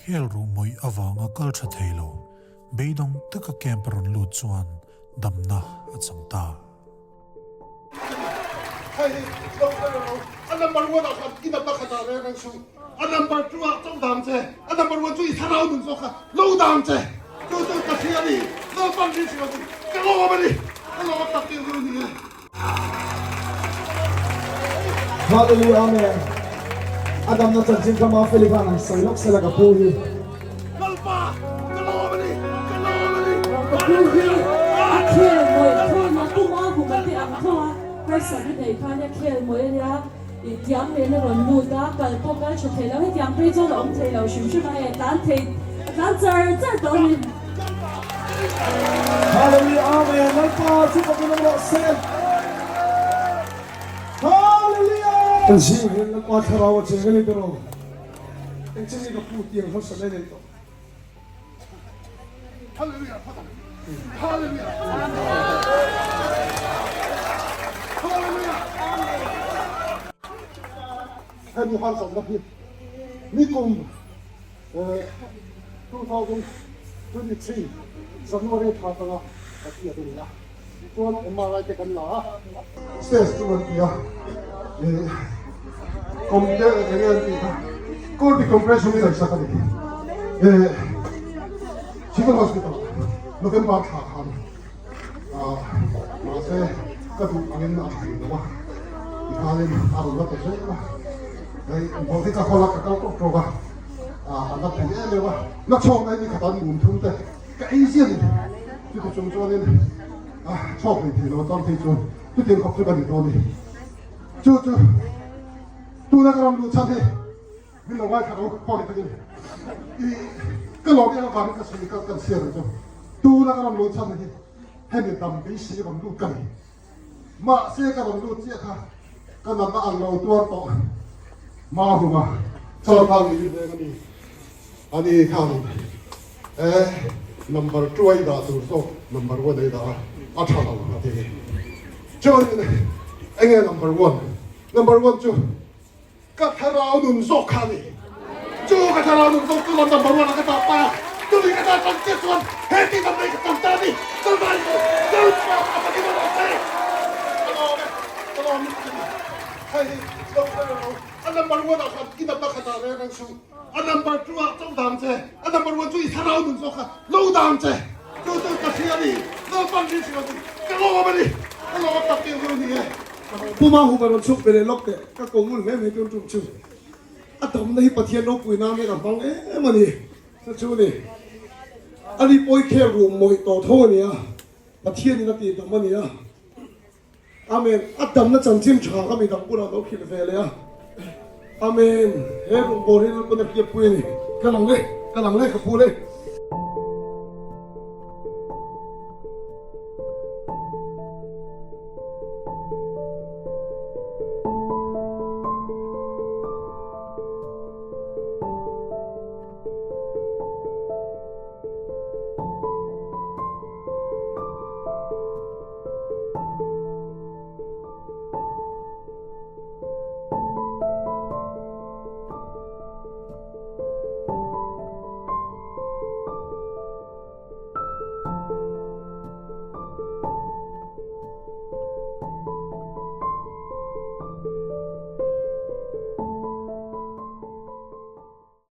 Khel ruh mawih avanga kal tha thei lo, beidawng taka camp a rawn lut chuan damna a chang ta. Hei hi lo hre reng lo, a number one ah khan i natna khat ah reng reng suh, a number two ah cho dang che, a number one chu i thlarau nun zawk kha lo dang che, chu chu ka hria a ni, Lalpan min hrilh a ni, ka lawm a ni, ka lawm tak tir chu a ni e. Hallelujah Amen. A damna chanchin kha Mafeli khan an sawi lawk sela ka pu hi. Lalpa ka lawm a ni, ka lawm a ni. Ka pu hi a khel mawih thawn a, puma hum a ti ang tho a, harsatna nei khan a khel mawih a nia, i tiang nen a rawn lut a, kal pawh kal tha thei lo, hetiang phei chuan a awm thei lo hrim hrim a, hei a tlan thei, a tlan char char tawh a ni. Hallelujah Amen Lalpa chu ka bula rawh se Hallelujah Kan zing hian Lalpa thlarau a cheng a ni ber aw Eng che nge ka pu tiang hmasa mai nei tawh Hallelujah Hallelujah Hallelujah Hemi harsatna hi nikum 2023 January thla atanga ka hriat a ni a, chuan MRI te kan la a. Stage chu an ti a, ih compare eng nge an tih kha core decompression in an sak a ni. Ih Civil Hospital ah November thla khan ah mahse ka duh angin a tha thei lo a, tikhanin a rawn la ta zel a, hei engpawh hi ka hawl a ka kal tawk tawk a. A na thei em em a, na chhawk na hi khat an mum thum te ka ei ziah ni. Chuti chung chuanin a chhawk hlei thei lo chuan phei chuan chutiang khawp chu ka ni dawn ni. Chu chu tuna ka rawn luh chhan hi min lo ngaithla lo pawh hi takin i ka lawm em avangin ka sawi ka kan chhiar ang chu. Tuna ka rawn luh chhan hi hemi dam beisei rawn lut ka ni. Mahse ka rawn lut chiah kha ka natna ang lo tuar tawh hma huma chawlhkang niin veng a ni. A ni khan e number two a i dah tur zawk number one a i dah a, a tha lo a ti. Chuanin enge number one? Number one chu Ka thlarau nun zawk kha a ni. Chu ka thlarau nun zawk chu lam number one a ka tah pa. Tuni ka tah tam chiah chuan he ti dam nei ka tam ta a ni. Chuvai chu Lalpa ka pakin a rawn che. Ka lawm e, ka lawm lutuk a ni. Hei hi lo hre reng lo. A number one ah khan i natna khat ah reng reng suh. A number two ah cho dang che. A number one chu i thlarau nun zawk kha lo dang che. Chu chu ka hria a ni. Lalpan min hrilh a ni. Ka lawm a ni. Ka lawm tak tir chu a ni e. Puma hum a rawn chhuk ve leh lawk teh, ka ko ngun hle mai tun tum chu. A damna hi Pathian ropui nan hian a hmang em a ni, chu chu ni. Ani pawi khel rum mawih tawh tho a nia, Pathianin a tih dam a nia. Amen. A damna chanchin tha kha midang bulah lo hrilh ve leh a. Amen. He rawngbawl hi Lalpan a hriatpui a ni. Ka lang le, ka lang le ka pu le.